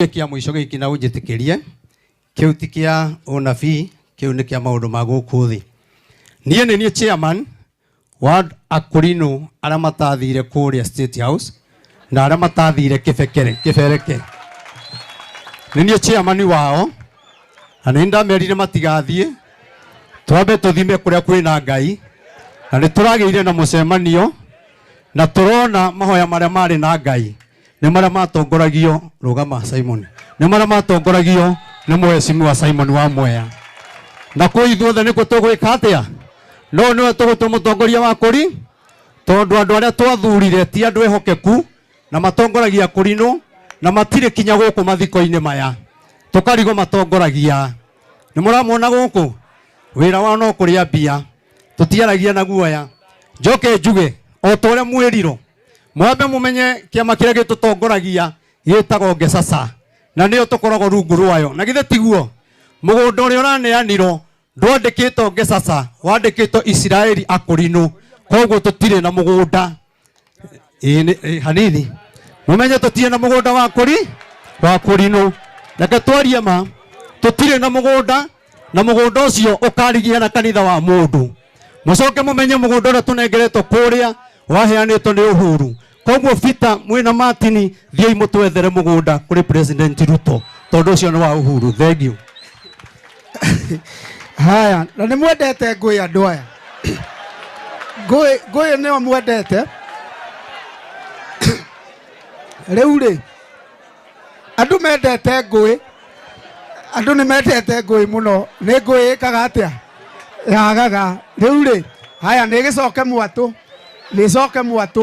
Kĩa mũico gĩkĩ na ũnjĩtĩkĩrie, kĩu ti kĩa ũnabii, kĩu nĩ kĩa maũndũ ma gũkũ thĩ. Niĩ nĩ niĩ chairman wa akũrinũ arĩa matathire kũrĩa State House na arĩa matathire kĩbekere kĩbereke. Nĩ niĩ chairman wao na nĩ ndamerire matigathiĩ, twambe tũthime kũrĩa kwĩna Ngai, na nĩ tũragĩire na mũcemanio na tũrona mahoya marĩa marĩ na Ngai nĩ marĩa matongoragio rũgama Simon, nĩ marĩa matongoragio nĩ mheshimiwa Simon wa Mwea, na kũ ithuothe nĩkuo tũgwĩka atĩa? No nĩwe tũgũtua mũtongoria wa kũri, tondũ andũ arĩa twathurire ti andũ ehokeku na matongoragia kũrinũ na matirĩ kinya gũkũ mathiko-inĩ maya tũkarigwo matongoragia. Nĩ mũramona gũkũ wĩra wao no kũrĩa mbia, tũtiaragia na guoya. Njoke njuge o ta ũrĩa mwĩrirwo, mwambe mumenye kĩama kĩrĩa gĩtũtongoragia gĩtagwo Ngesasa, na nĩyo tũkoragwo rungu rwayo. Na githĩ tiguo? Mũgũnda ũrĩa ũraneanirwo ndwandĩkĩtwo Ngesasa, wandĩkĩtwo Isiraeli Akũrinũ, koguo tũtirĩ na mũgũnda. Ĩĩ, hanini mumenye tũtirĩ na mũgũnda wa kũri wa kũrinũ. Reke twarie ma, tũtirĩ na mũgũnda, na mũgũnda ũcio ũkarigia na kanitha wa mũndũ. Mũcoke mũmenye mũgũnda ũrĩa tũnengeretwo kũrĩa waheanĩtwo nĩ Uhuru. Koguo Peter mwĩna Martin, thiĩi mũtwethere mũgũnda kũrĩ President Ruto, tondũ ũcio nĩ wa Uhuru. Thank you. Haya, na nĩ mwendete ngũĩ andũ aya. Ngũĩ ngũĩ nĩo mwendete. Rĩu rĩ, andũ mendete ngũĩ, andũ nĩ mendete ngũĩ mũno. Nĩ ngũĩ ĩkaga atĩa? Yagaga. Rĩu rĩ, haya nĩ gĩcoke mwatũ, nĩ ĩcoke mwatũ.